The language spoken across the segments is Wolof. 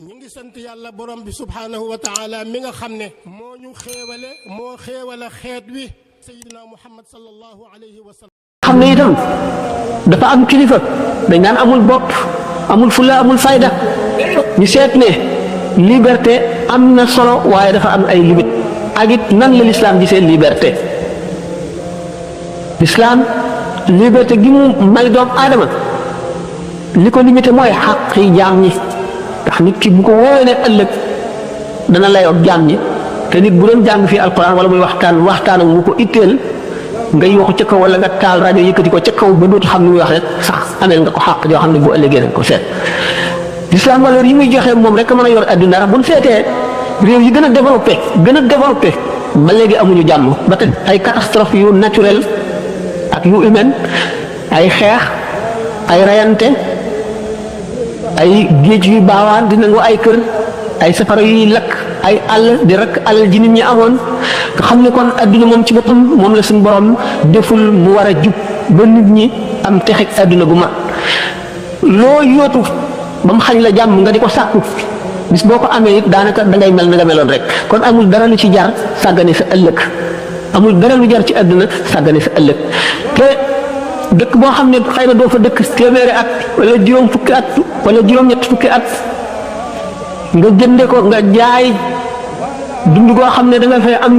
ñi ngi sant yàlla borom bi subhaanahu wa taala mi nga xam ne moo ñu xéewale moo xéewale xeet wi sayidina muhammad sallallahu alayhi wa sallam xam ne itam dafa am kilifa dañ naan amul bopp amul fulla amul fayda ñu seet ne liberté am na solo waaye dafa am ay limite ak it nan la lislaam gisee liberté lislaam liberté gi mu may doomu aadama li ko limité mooy xaq yi jaam ñi ndax nit ki bu ko wóoree ne ëllëg dana layoog jaam ñi te nit bu doon jàng fii alquran wala muy waxtaan ak mu ko itteel ngay waxu ca kaw wala nga taal rajo yëkkati ko ca kaw ba dootu xam ni muy wax rek sax ameel nga ko xàq yoo xam ne bu ëllëgee nañ ko seet l'islam valeur yi muy joxe moom rek mën a yor adduna bu ñu seetee réew yi gën a développé ba léegi amuñu jàmm ba tey ay catastrophe yu naturel ak yu humaine ay xeex ay rayante ay géej yu baawaan di nangu ay kër ay safara yuy lakk ay àll di rakk alal ji nit ñi amoon nga xam ne kon adduna moom ci boppam moom la suñu borom deful mu war a jub ba nit ñi am texeg adduna bu mag loo yootu ba mu xañ la jàmm nga di ko sàkku bis boo ko amee it daanaka dangay mel na nga meloon rek kon amul dara lu ci jar sàggane sa ëllëg amul dara lu jar ci adduna sàggane sa ëllëg te dëkk boo xam ne xëy na doo fa dëkk téeméeri at wala juróom fukki at wala juróom-ñett fukki at nga jënde ko nga jaay dund goo xam ne da nga fay am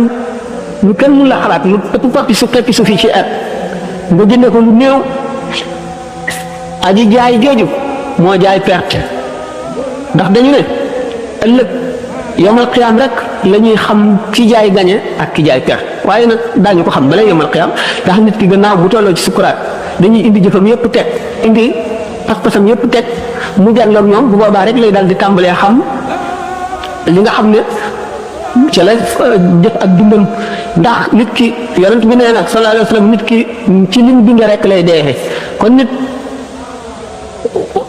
lu kenn mun la xalaat lu ëpp peppi su fii ci at nga jënde ko lu néew aji jaay jooju moo jaay perte ndax dañu ne ëllëg yomal xiyaam rek la ñuy xam ki jaay gañe ak ki jaay perte waaye nag daañu ko xam bala yomal xiyaam ndax nit ki gannaaw bu tolloo ci sukuraat dañuy indi jëfam yëpp teg indi pas-pasam yëpp teg mu jànloog ñoom bu boobaa rek lay daal di tàmbalee xam li nga xam ne ci la jëf ak dundam ndax nit ki yonent bi nee na sallallahu alayhi wa sallam nit ki ci lim dunde rek lay deexee kon nit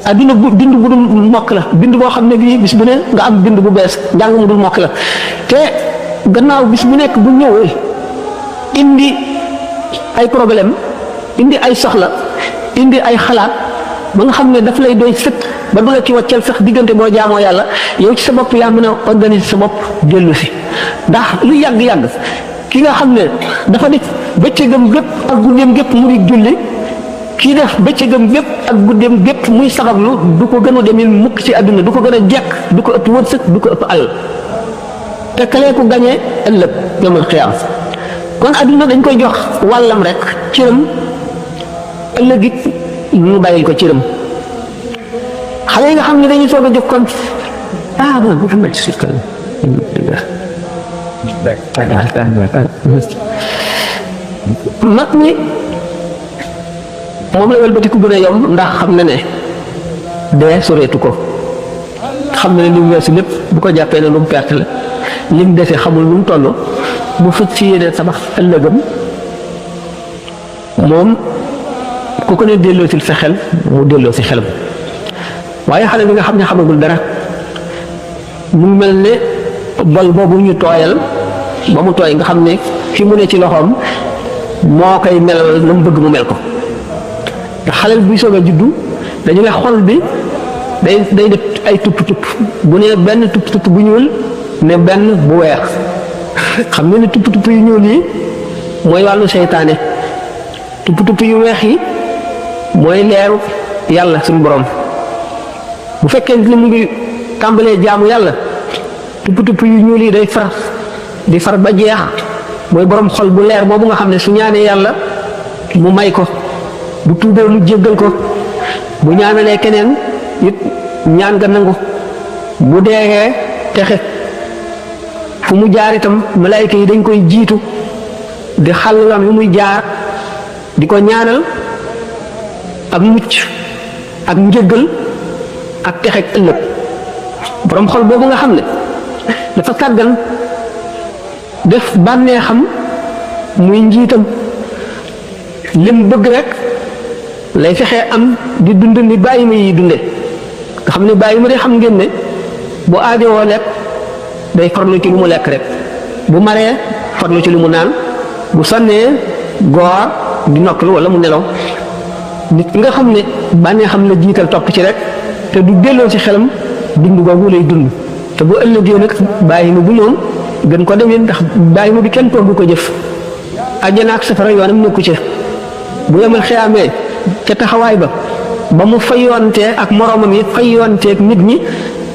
adduna bu bind bu dul mokk la bind boo xam ne bii bis bu ne nga am bind bu bees njàng mu dul mokk la te gannaaw bis bu nekk bu ñëwee indi ay problème indi ay soxla indi ay xalaat ba nga xam ne daf lay doy sëkk ba du la ci wàccal sax diggante boo jaamoo yàlla yow ci sa bopp yaa mën a organiser sa bopp dellu si ndax lu yàgg-yàgg ki nga xam ne dafa def bëccëgam gépp ak guddeem gépp mu di julli kii def bëccëgam gépp ak guddeem gépp muy sabablu du ko gën a demin mukk ci àdduna du ko gën a jekk du ko ëpp wërsëg du ko ëpp alal te kalee ko gañee ëllëg yawmal qiyaama kon àdduna dañ koy jox wàllam rek cëram ëllëg it ñu bàyyil ko cëram xale yi nga xam ne dañuy soog a jóg kon Muhammad sirkal mag ñi moom la wëlbatiku gën a yomb ndax xam na ne dee soreetu ko xam na ne li mu weesu lépp bu ko jàppee ne lu mu perte la li mu desee xamul lu mu toll mu fëcc ci yéene tabax ëllëgam moom ku ko ne delloo si sa xel mu delloo si xelam waaye xale bi nga xam ne xamagul dara mu mel ne bol boobu ñu tooyal ba mu tooy nga xam ne fi mu ne ci loxoom moo koy melal na mu bëgg mu mel ko ndax xale bi buy soog a juddu dañu ne xol bi day def ay tupp bu ne benn tupp bu ñuul ne benn bu weex xam nga ne tupp yu ñuul yi mooy wàllu seytaane tupp yu weex yi mooy leeru yàlla suñu borom bu fekkee ni mu ngi tàmbalee jaamu yàlla tupp yu ñuul yi day far ba jeex mooy borom xol bu leer boobu nga xam ne su ñaanee yàlla mu may ko bu tuubee mu jéggal ko bu ñaanalee keneen it ñaan nga nangu bu deexee texe fu mu jaar itam malaayka yi dañ koy jiitu di xàllam yu muy jaar di ko ñaanal ak mucc ak njëggal ak texeg ëllëg borom xol boobu nga xam ne dafa sàggan def bànnee xam muy njiitam lim bëgg rek lay fexee am di dund ni bàyyi ma yi dunde nga xam ne bàyyi ma de xam ngeen ne bu aajowoo lekk day farlu ci lu mu lekk rek bu maree farlu ci lu mu naan bu sànnee goor di noppalu wala mu nelaw nit ki nga xam ne bànnee xam la jiital topp ci rek te du delloo ci xelam dund googu lay dund te bu ëllëgee nag bàyyi ma bu moom gën ko demee ndax bàyyi ma bi kenn togg ko jëf àjjana ak safara yoonam nekku ci bu yemal xiyaamee ca taxawaay ba mu fayontee ak moroomam yi fayonteeg nit ñi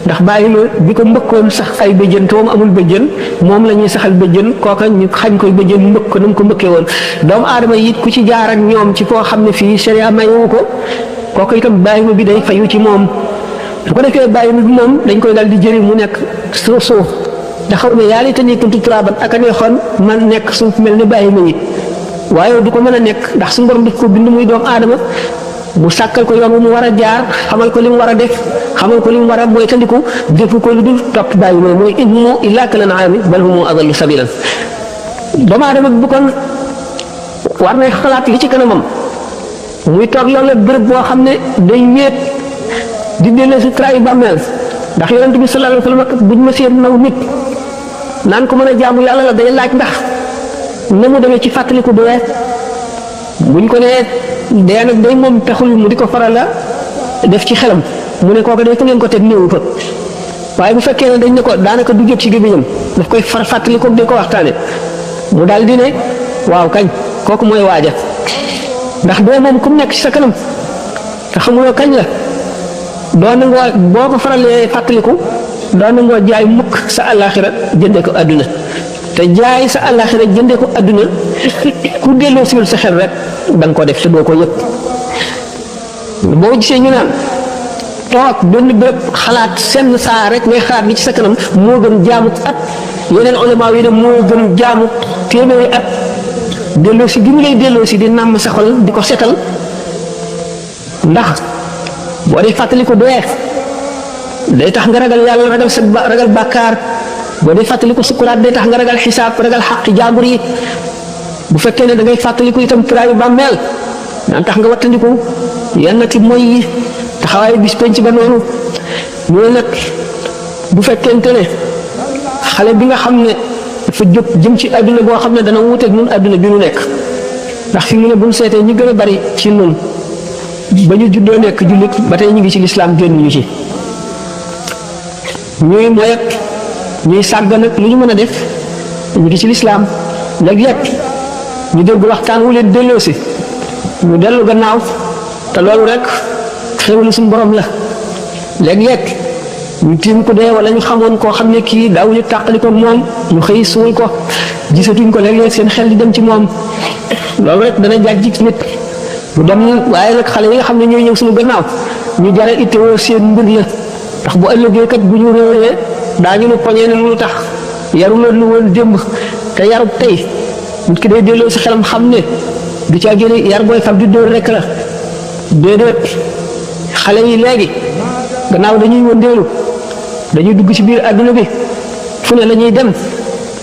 ndax bàyyi ma bi ko mbëkkoon sax ay bëjjën te moom amul bëjjën moom la ñuy saxal bëjjën kooka ñu xañ koy bëjjën mu mbëkk ko na mu ko mbëkkee woon doomu aadama yi ku ci jaar ak ñoom ci foo xam ne fii sharia mayu ko kooka itam bàyyi ma bi day fayu ci moom bu ko defee bàyyi ma bi moom dañ koy dal di jëri mu nekk suuf taxaw ne yaa laytanii kuntu turaaban ak a neexoon man nekk suuf mel ni bàyyi ma yi waaye du ko mën a nekk ndax suñu borom daf ko bind muy doomu aadama mu sàkkal ko yoon mu war a jaar xamal ko li mu war a def xamal ko li mu war a moytandiku defu ko lu dul topp bàyyi ma mooy in humu illaa kal an'aami bal hum adallu sabiilan doomu aadama bu kon war na xalaat li ci kanamam muy toog loolu bërëb boo xam ne day wéet di dellu si trahi bàmmeel ndax yonent bi sallallahu alayhi wa sallam buñ ma seen naw nit naan ko mën a jaamu yàlla la day laaj ndax na mu demee ci fàttaliku dee buñ ko nee dee nag day moom taxul mu di ko faral la def ci xelam mu ne kooku day fa ngeen ko teg néewu fa waaye bu fekkee ne dañ ne ko daanaka du jot ci gémmiñam daf koy fàttaliku di ko waxtaane mu daal di ne waaw kañ kooku mooy waaja ndax dee moom ku mu nekk ci sa kanam te xamuloo kañ la doo nangoo boo ko faralee fàttaliku doo nangoo jaay mukk sa àllaaxira jënde ko àdduna te jaay sa àllaaxira jënde ko àdduna ku delloo siwul sa xel rek da nga ko def te doo ko yëg boo gisee ñu naan toog benn béréb xalaat seen saa rek ngay xalaat li ci sa kanam moo gën jaamu at yeneen ulama yi ne moo gën jaamu téeméeri at delloo si gi mu lay delloo si di nàmm sa xol di ko setal ndax boo dee fàttali ko dee day tax nga ragal yàlla ragal bàkkaar boo dee fàttali ko sukuraat day tax nga ragal xisaab ragal xaqi jaambur yi bu fekkee ne da ngay fàttaliku itam kiraayu bàmmeel daan tax nga wattandiku yenn ti mooy yi taxawaayu bis penc ba noonu ñu ne nag bu fekkente ne xale bi nga xam ne dafa jóg jëm ci àdduna boo xam ne dana wuuteeg ñun àdduna bi nu nekk ndax fi mu ne bu ñu seetee ñu gën a bari ci nun ba ñu juddoo nekk jullit ba tey ñu ngi ci lislaam génn ñu ci ñuy moyet ñuy sàggan ak lu ñu mën a def ñu ngi ci lislaam léeg-léeg ñu dégg waxtaan wu leen delloo si ñu dellu gannaaw te loolu rek xéwalu suñu borom la léeg-léeg ñu tiim ko dee wala ñu xamoon koo xam ne kii daawuñu tàqali ko moom ñu xëy suul ko gisatuñ ko léeg-léeg seen xel di dem ci moom loolu rek dana jàjj nit bu dem waaye nag xale yi nga xam ne ñooy ñëw suñu gannaaw ñu jare ittewoo seen mbir la ndax bu ëllëgee kat bu ñu réeree daañu nu poñee ne lu tax yaru la lu woon démb te yarub tey nit ki day delloo si xelam xam ne du caa génne yar booy fab di dóor rek la déedéet xale yi léegi gannaaw dañuy wëndeelu dañuy dugg ci biir àdduna bi fu ne la ñuy dem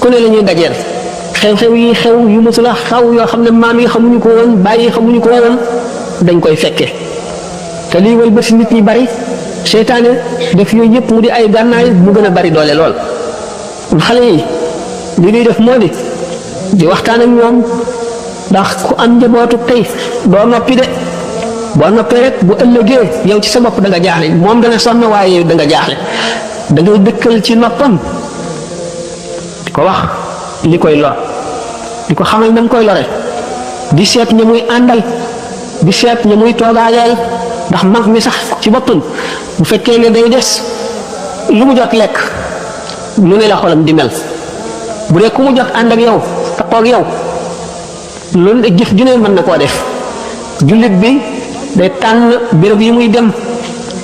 ku ne la ñuy dajeel xew-xew yi xew yu mësula xaw yoo xam ne maam yi xamuñu ko woon bàyyi yi xamuñu ko woon dañ koy fekke te lii wal ba si nit ñi bari seytaane def yooyu yëpp mu di ay gànnaay mu gën a bari doole lool xale yi li ñuy def moo di waxtaan ak ñoom ndax ku am njabootu tey doo noppi de boo noppee rek bu ëllëgee yow ci sa bopp da nga jaaxle moom dana sonn waaye yow da nga jaaxle da ngay dëkkal ci noppam di ko wax li koy lor di ko xamal na nga koy lore di seet ña muy àndal di seet ña muy toogaaleel ndax mag mi sax ci boppam bu fekkee ne day des lu mu jot lekk lu ne la xolam di mel bu dee ku mu jot ànd ak yow taxaw ak yow loolu jëf ju ne mën na koo def jullit bi day tànn béréb yi muy dem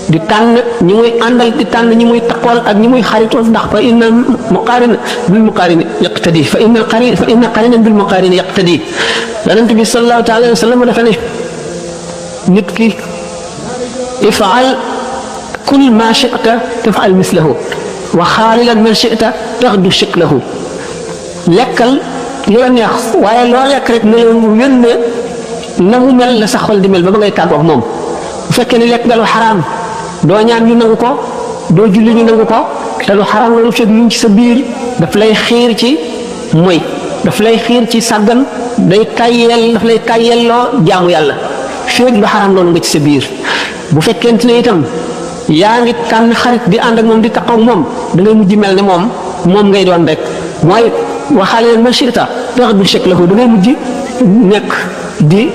di tànn ñi muy àndal di tànn ñi muy taqool ak ñi muy xaritool ndax fa inna muqaarin bil muqaarin yaqtadi fa inna qarinan bil muqaarin yaqtadi yonent bi sallallahu taala alayhi wa sallam dafa ne nit ki ifaal kul ma chita tafal mislahu wa xaalilan man chita taxdu shiklahu lekkal li la neex waaye loo lekk rek ne leen yónnee na mu mel la sa xol di mel ba ngay tàggoog moom bu fekkee ne lekk nga lu xaraam doo ñaan ñu nangu ko doo julli ñu nangu ko te lu xaraam loolu fekk ñu ci sa biir daf lay xiir ci moy daf lay xiir ci sàggan daf lay tayyel loo jaamu yàlla feeg lu xaraam loolu nga ci sa biir bu fekkente ne itam yaa ngi tànn xarit di ànd ak moom di taxaw moom da ngay mujj mel ne moom ngay doon rek mooy waxaale leen man chita tax du chek la ko da ngay mujj nekk di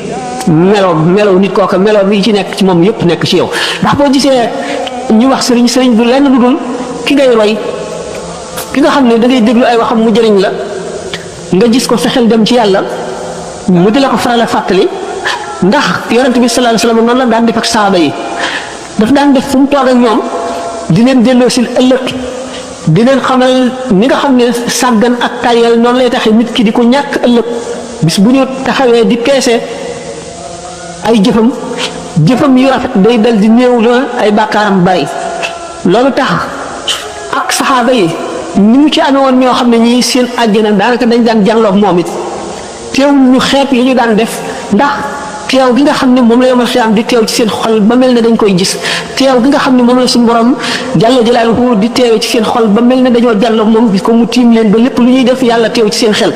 melo nit kooka melo bi ci nekk ci moom yëpp nekk ci yow ndax boo gisee ñu wax sëriñ du lenn lu dul ki ngay roy ki nga xam ne da ngay déglu ay waxam mu jëriñ la nga gis ko fexeel dem ci yàlla mu di la ko faral a fàttali ndax yonent bi sallallahu alayhi wasallam noonu la daan def ak saaba yi daf daan def fu mu toog ak ñoom di leen delloo si ëllëg di leen xamal ni nga xam ne sàggan ak tayal noonu lay taxe nit ki di ko ñàkk ëllëg bis bu ñu taxawee di peese ay jëfam yu rafet day dal di néew la ay bàkkaaram bari loolu tax ak saxaaba yi ni mu ci amee woon ñoo xam ne ñii seen àjjana daanaka dañ daan jànloog moom it teewul ñu xeeb yi ñu daan def ndax teew gi nga xam ne moom la yomal xiyaam di teew ci seen xol ba mel ne dañ koy gis teew gi nga xam ne moom la suñu borom jàlla jalaaluhu di teewee ci seen xol ba mel ne dañoo jàlloog moom gis ko mu tiim leen ba lépp lu ñuy def yàlla teew ci seen xel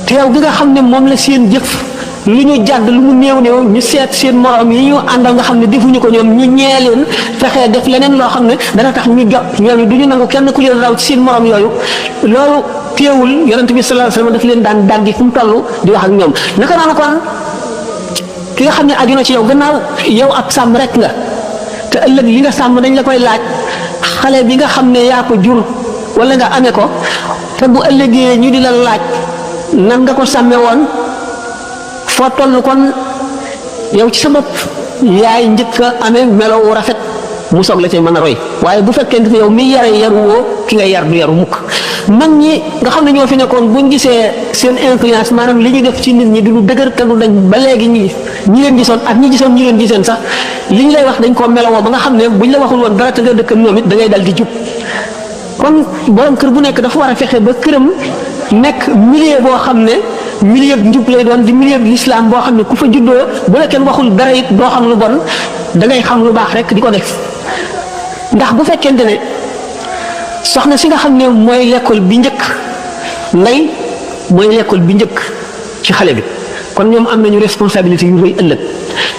teew gi nga xam ne moom la seen jëf lu ñu jàdd lu mu néew ñu seet seen morom yi ñu àndal nga xam ne defuñu ko ñoom ñu ñee leen fexee def leneen loo xam ne dana tax ñu jot ñooñu du ñu nangu kenn ku leen raw ci seen morom yooyu loolu teewul yonent bi sallallahu alayhi wasallam daf leen daan dàggi fu mu toll di wax ak ñoom naka noonu kon ki nga xam ne aju na ci yow gannaaw yow ab sàmm rek nga te ëllëg li nga sàmm dañ la koy laaj xale bi nga xam ne yaa ko jur wala nga amee ko te bu ëllëgee ñu di la laaj nan nga ko sàmmee woon foo toll kon yow ci sa bopp yaay njëkk a amee melo wu rafet mu soog la cay mën a roy waaye bu fekkee ne yow mi yare yaruwoo ki nga yar du yaru mukk mag ñi nga xam ne ñoo fi nekkoon buñ gisee seen influence maanaam li ñu def ci nit ñi di lu dëgër te du dañ ba léegi ñi leen gisoon ak ñi gisoon ñi leen giseen sax li ñu lay wax dañ koo melowoo ba nga xam ne buñ la waxul woon dara te nga dëkk ñoom it da ngay dal di jub kon borom kër bu nekk dafa war a fexe ba këram nekk milieu boo xam ne milieu njub lay doon di milieu l'islam boo xam ne ku fa juddoo bu la kenn waxul dara it doo xam lu bon da ngay xam lu baax rek di ko def ndax bu fekkente ne soxna si nga xam ne mooy l'école bi njëkk ndey mooy l'école bi njëkk ci xale bi kon ñoom am nañu responsabilité yu rëy ëllëg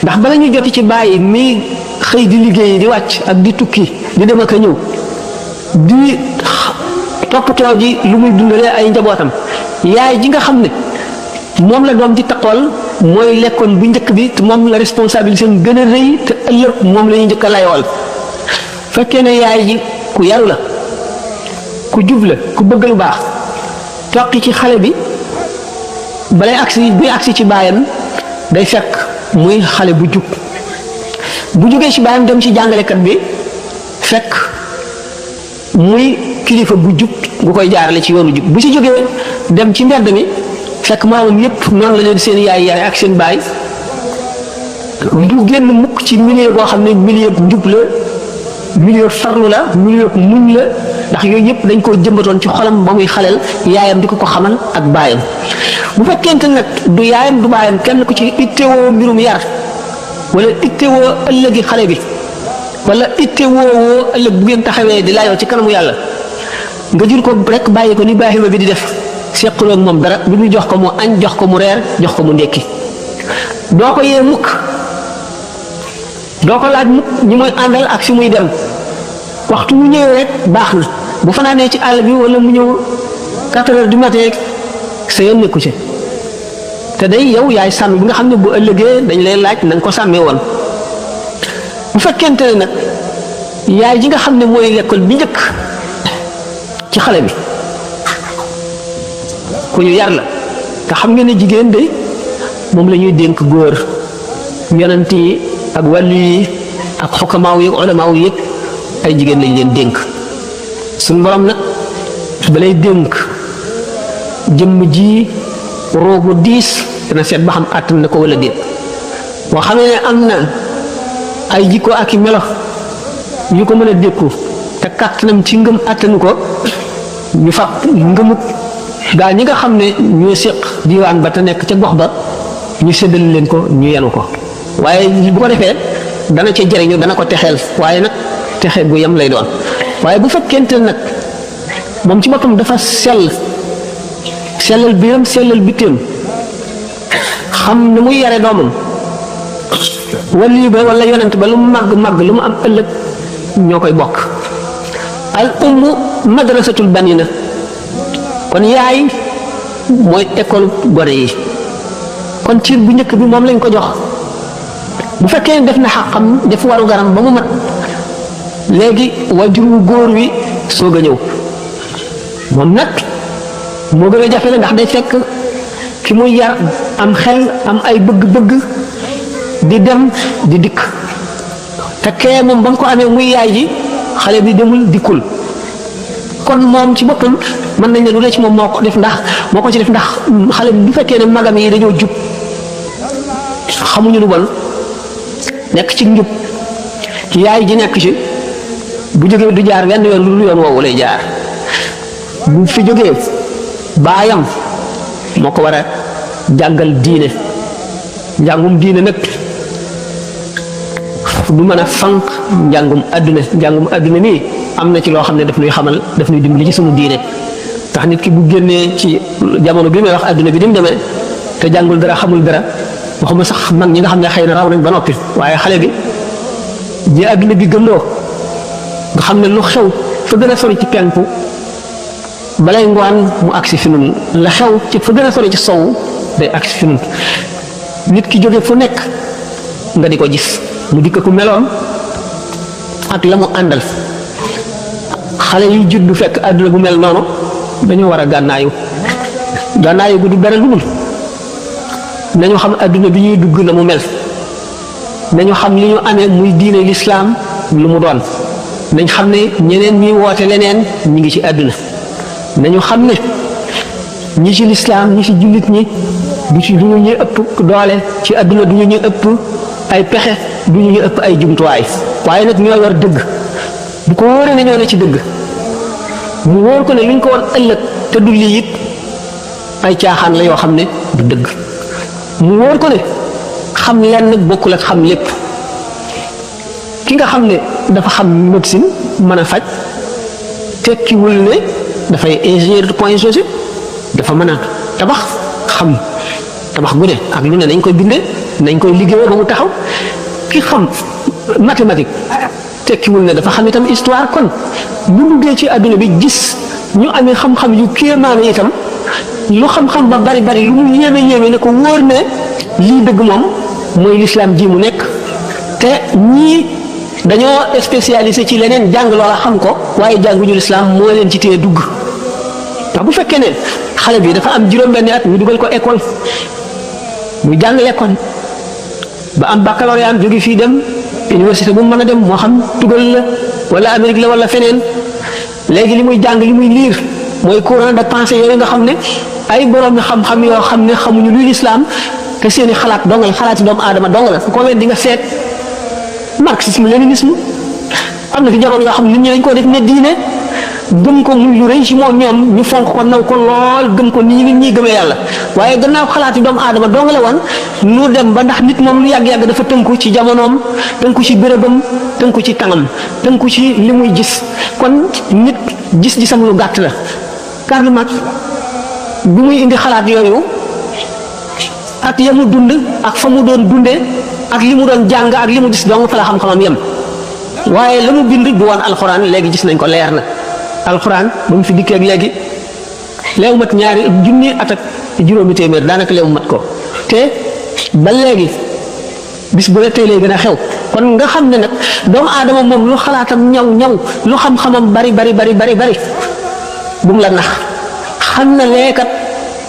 ndax bala ñu joti ci bàyyi mi xëy di liggéey di wàcc ak di tukki di dem ak a ñëw di toppatoo ji lu muy dundalee ay njabootam yaay ji nga xam ne moom la doom di taqool mooy lekkoon bu njëkk bi te moom la responsabilité gën a rëy te ëllëg moom la ñuy njëkk a layool fekkee ne yaay ji ku yaru la ku jub la ku bëgg lu baax toqi ci xale bi balay agsi ci baayam day fekk muy xale bu jub bu jógee ci baayam dem ci jàngalekat bi fekk muy kilifa bu jub gu koy jaarale ci yoonu jub bu ci jógee dem ci mbedd mi fekk maamam yépp noonu la leen seen yaay ak seen baay du génn mukk ci milieu boo xam ne milieu njub la milieu farlu la milieu muñ la ndax yooyu yëpp dañ koo jëmbatoon ci xolam ba muy xaleel yaayam di ko xamal ak baayam bu fekkente nag du yaayam du baayam kenn ku ci ittewoo mbirum yar wala ittewoo ëllëgi xale bi wala ittewoo ëllëg bu ngeen taxawee di laayoo ci kanamu yàlla nga jur ko rek bàyyi ko ni Ibrahima bi di def seqaloo ak moom dara lu muy jox ko mu añ jox ko mu reer jox ko mu ndekki doo ko yee mukk doo ko laaj mukk ñi muy àndal ak fi muy dem waxtu mu ñëwee rek baax na bu fanaanee ci àll bi wala mu ñëw 4 heures du matin sa yoon nekku ci te day yow yaay sàmm bi nga xam ne bu ëllëgee dañ lay laaj na nga ko sàmmee woon bu fekkente ne nag yaay ji nga xam ne mooy l'école bi njëkk ci xale bi ku ñu yar la te xam ngeen ne jigéen de moom la ñuy dénk góor yonent yi ak wàllu yi ak xukamaaw yi ak ulamaaw yi yëpp ay jigéen lañ leen dénk suñ borom nag balay dénk jëmm ji roogu diis dana seet ba xam àttan na ko wala déet boo xamee ne am na ay jikko ak i melo yu ko mën a dékku te kàttanam ci ngëm àttanu ko ñu fab ngëmut gaa ñi nga xam ne ñoo séq diwaan ba te nekk ca gox ba ñu séddal leen ko ñu yenu ko waaye bu ko defee dana ca jëriñu dana ko texeel waaye nag texe gu yem lay doon waaye bu fekkente nag moom ci boppam dafa sellal biiram sellal bitteem xam ne muy yare doomam wali ba wala yonent ba lu mu màgg lu mu am ëllëg ñoo koy bokk. al ummu madrasatul banina kon yaay mooy école gone yi kon ciir bu njëkk bi moom lañ ko jox bu fekkee def na xàqam def waru garam ba mu mat léegi wajur wu góor wi soog a ñëw moom nag moo gën a jafe la ndax day fekk ki muy yar am xel am ay bëgg-bëgg di dem di dikk te kee moom ba mu ko amee muy yaay ji xale bi demul dikkul kon moom ci boppam mën nañ ne lu ne ci moom moo ko ci def ndax xale bi bu fekkee ne magam yi dañoo jub xamuñu lu bon nekk ci njub yaay ji nekk ci bu jógee du jaar wenn yoon lu yoon woowu lay jaar bu fi jógee baayam moo ko war a jàngal diine njàngum diine nag du mën a fanq njàngum adduna nii am na ci loo xam ne daf nuy xamal daf nuy dimbali ci sunu diine tax nit ki bu génnee ci jamono bi may wax adduna bi ni mu demee te jàngul dara xamul dara waxuma sax mag ñi nga xam ne xëy na raw nañ ba noppi waaye xale bi ji adduna bi gëmloo nga xam ne lu xew fa gën a sori ci penku balay ngoon mu agsi fi nun la xew ci fa gën a sori ci sow day agsi fi nun nit ki jóge fu nekk nga di ko gis mu dikk ku meloon ak la mu àndal xale yu juddu fekk àdduna bu mel noonu dañoo war a gànnaayu bu du dara lu dul nañu xam àdduna bi ñuy dugg na mu mel nañu xam li ñu amee muy diine lislaam lu mu doon nañ xam ne ñeneen ñi woote leneen ñi ngi ci àdduna nañu xam ne ñi ci lislaam ñi ci jullit ñi du ñu ëpp doole ci àdduna du ñu ëpp ay pexe du ñu ëpp ay jumtuwaay waaye nag ñoo yor dëgg bu ko wóoree ne ñoo ne ci dëgg mu wóor ko ne luñ ko woon ëllëg te du lii it ay caaxaan la yoo xam ne du dëgg mu wóor ko ne xam lenn bokkul ak xam lépp ki nga xam ne dafa xam médecine mën a faj tekkiwul ne dafay ingénieur de point G dafa mën a tabax xam tabax gu ne ak lu ne nañ koy bindee nañ koy liggéeyee ba mu taxaw ki xam mathématique tekkiwul ne dafa xam itam histoire kon bu duggee ci àdduna bi gis ñu amee xam-xam yu kéemaane itam lu xam-xam ba bari lu mu yéeme ne ko wóor ne lii dëgg moom mooy lislaam ji mu nekk te ñii dañoo spécialisé ci leneen jàng loola xam ko waaye jànguñu lislaam moo leen ci téye dugg ndax bu fekkee ne xale bi dafa am juróom-benni at ñu dugal ko école muy jàng l'école ba am baccalauréat jóge fii dem université bu mu mën a dem moo xam tugal la wala Amérique la wala feneen léegi li muy jàng li muy liir mooy courant de pensée yooyu nga xam ne ay borom xam-xam yoo xam ne xamuñu luy lislaam te seeni xalaat dongal xalaati doomu aadama dongal ko leen di nga seet marxisme léninisme am na fi jamono yoo xam ne nit ñi dañ koo def ne diine gëm ko muy lu rëy ci moom ñoom ñu fonk ko naw ko lool gëm ko nii nit ñi gëmee yàlla waaye gannaaw xalaati doomu aadama dong la woon nu dem ba ndax nit moom lu yàgg-yàgg dafa tënku ci jamonoom tënku ci bérébam tënku ci tàngam tënku ci li muy gis kon nit gis-gisam lu gàtt la Karl Marx bi muy indi xalaat yooyu ak ya mu dund ak fa mu doon dundee ak li mu doon jàng ak li mu gis dong fa la xam-xamam yem waaye la mu bind du woon alxuraan léegi gis nañ ko leer na alxuraan ba mu fi dikkee ak léegi leew mat ñaari junni at ak juróomi téeméer daanaka leew mat ko te ba léegi bis bu ne tey lay gën a xew kon nga xam ne nag doomu aadama moom lu xalaatam ñaw lu xam-xamam bari bu mu la nax xam na leekat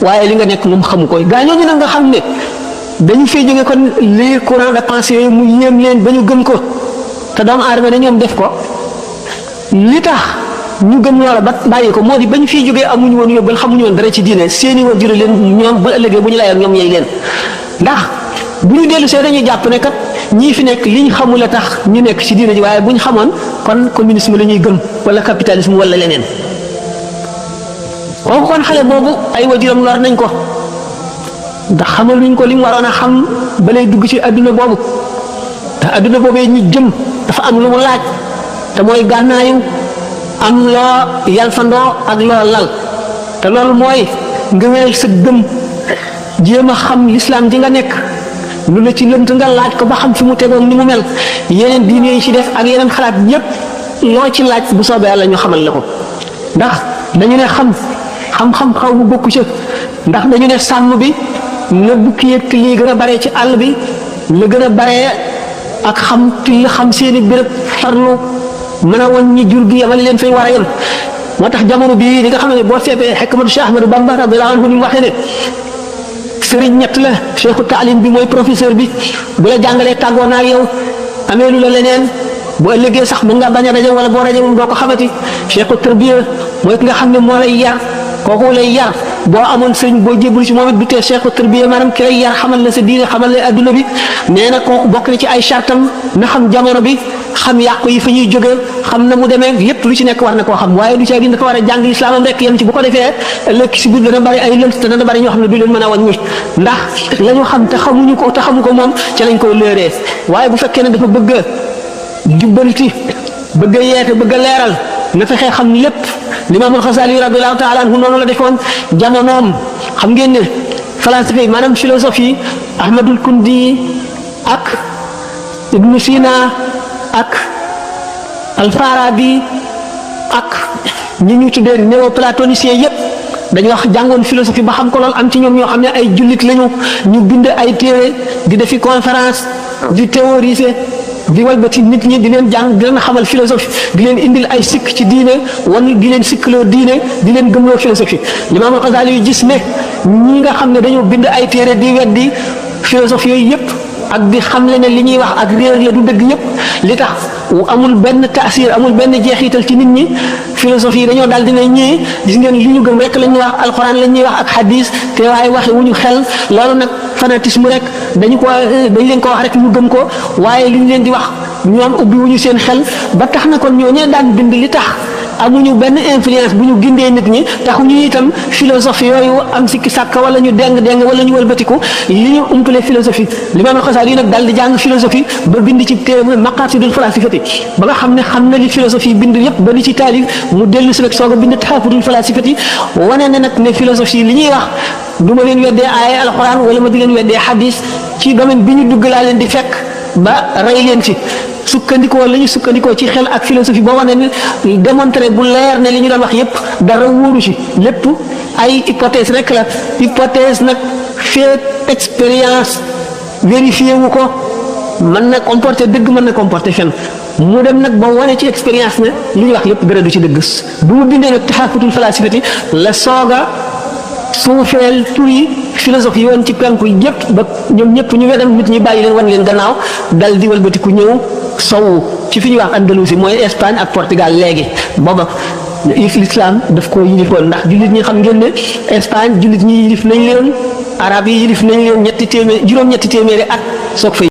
waaye li nga nekk moom xamu koy gaa ñooñu nag nga xam ne dañu fee jóge kon les courants de pensée yooyu mu yéem leen ba ñu gëm ko te doomu aadama ne ñoom def ko li tax ñu gëm loola ba bàyyi ko moo di ba ñu fiy jógee amuñu woon yóbbal xamuñu woon dara ci diine seeni waajur leen ñoom ba ëllëgee bu ñu layoon ñoom yey leen ndax bu ñu dellu see dañuy jàpp ne kat ñii fi nekk liñ xamul a tax ñu nekk ci diine ji waaye bu ñu xamoon kon communisme la ñuy gëm wala capitalisme wala leneen kooku kon xale boobu ay waajuram lor nañ ko ndax xamal luñ ko li mu waroon a xam ba lay dugg ci adduna boobu te adduna boobee ñu jëm dafa am lu mu laaj te mooy gànnaayu am loo yalfandoo ak loo lal te loolu mooy nga wéyal sa gëm jéem a xam lislaam ji nga nekk lu la ci lënt nga laaj ko ba xam fi mu tegoon ni mu mel yeneen diine yi ci def ak yeneen xalaat yépp loo ci laaj bu soobee yàlla ñu xamal la ko ndax dañu ne xam-xam xaw mu bokku ci ndax dañu ne sàmm bi na bukki yëg lii gën a bare ci àll bi la gën a bare ak xam till xam seeni béréb farlu mën a woon ñi jur gi yamale leen fay war a yem moo tax jamono bii li nga xam ne boo seetee xikmatu Cheikh Ahmadou Bamba radiyallahu anhu ni mu waxee ne sëriñ ñett la cheikhu taalim bi mooy professeur bi bu la jàngalee tàggoo naa ak yow amee lu la leneen bu ëllëgee sax mën nga bañ a rajo wala boo rajo moom doo ko xamati cheikhu tarbiya mooy ki nga xam ne moo lay yar kooku lay yar boo amoon sëriñ boo jébbalu ci moom it du tee cheikhu tarbiya maanaam ki lay yar xamal la sa diine xamal la adduna bi nee na kooku bokk na ci ay chartam na xam jamono bi xam yàqu yi fa ñuy jógee xam na mu demee yépp lu ci nekk war na koo xam waaye lu ci gi dafa war a jàng lislaamam rek yem ci bu ko defee ëllëg si biir dana bari ay lënt te dana bari ñoo xam ne du leen mën a wàññi ndax la ñu xam te xamuñu ko te xamu ko moom ci lañ koy léeree waaye bu fekkee ne dafa bëgg a jubbanti bëgg a yeete bëgg a leeral na fexee xam lépp Limaamul Xasaali radiyallahu taala anhu noonu la defoon jamonoom xam ngeen ne philosophie yi maanaam philosophie Ahmadul Kundi ak Ibnu Sina ak Alfarabi ak ñi ñu tuddee néoplatoniciens yépp dañu wax jàngoon philosophie ba xam ko lool am ci ñoom ñoo xam ne ay jullit lañu ñu bind ay téere di defi conférence di théoriser di walbati nit ñi di leen jàng di leen xamal philosophie di leen indil ay sikk ci diine wan di leen sikkloo diine di leen gëmloo philosophie Limaamul Xasaali yu gis ne ñi nga xam ne dañoo bind ay téere di weddi philosophie yooyu yépp ak di xamle ne li ñuy wax ak réer la du dëgg yépp li tax amul benn taasir amul benn jeexital ci nit ñi philosophie yi dañoo daal dina ñii gis ngeen li ñu gëm rek la ñuy wax alxuraan la ñuy wax ak hadis te waaye waxe wu ñu xel loolu nag fanatisme rek dañ leen ko wax rek ñu gëm ko waaye li ñu leen di wax ñoom ubbi wu ñu seen xel ba tax na kon ñooñee daan bind li tax amuñu benn influence bu ñu gindee nit ñi taxuñu itam philosophie yooyu am sikki sàkk wala ñu deng wala ñu wëlbatiku li ñu umpale philosophie Limaamul Xasaali yi nag daal di jàng philosophie ba bind ci téere maqaasidul falaasifati ba nga xam ne xam na li philosophie bind yépp ba li ci taalif mu dellu si nag soog a bind taxafutul falaasifati wane ne nag ne philosophie li ñuy wax du ma leen weddee aaya alxuraan wala ma di leen weddee hadis ci domaine bi ñu dugg laa leen di fekk ba rey leen ci sukkandikoo la ñu sukkandikoo ci xel ak philosophie boo wane ne démontré bu leer ne li ñu doon wax yépp dara wóoru ci lépp ay hypothèse rek la hypothèse nag fait expérience vérifié wu ko mën na comporter dëgg mën na comporter fen mu dem nag ba wane ci expérience ne li ñu wax yépp dara du ci dëgg bu mu bindee nag taxafutul falaasifati la sooga suufeel tur yi philosophie yi woon ci penku yépp ba ñoom ñëpp ñu wedam nit ñi bàyyi leen wan leen gannaaw dal di walbatiku ñëw sowu ci fi ñuy wax Andalousie mooy Espagne ak Portugal léegi booba l'islam daf ko yilifoon ndax jullit ñi xam ngeen ne Espagne jullit ñi yilif nañ leen arab yi yilif nañ leen juróom-ñetti téeméeri at soog fay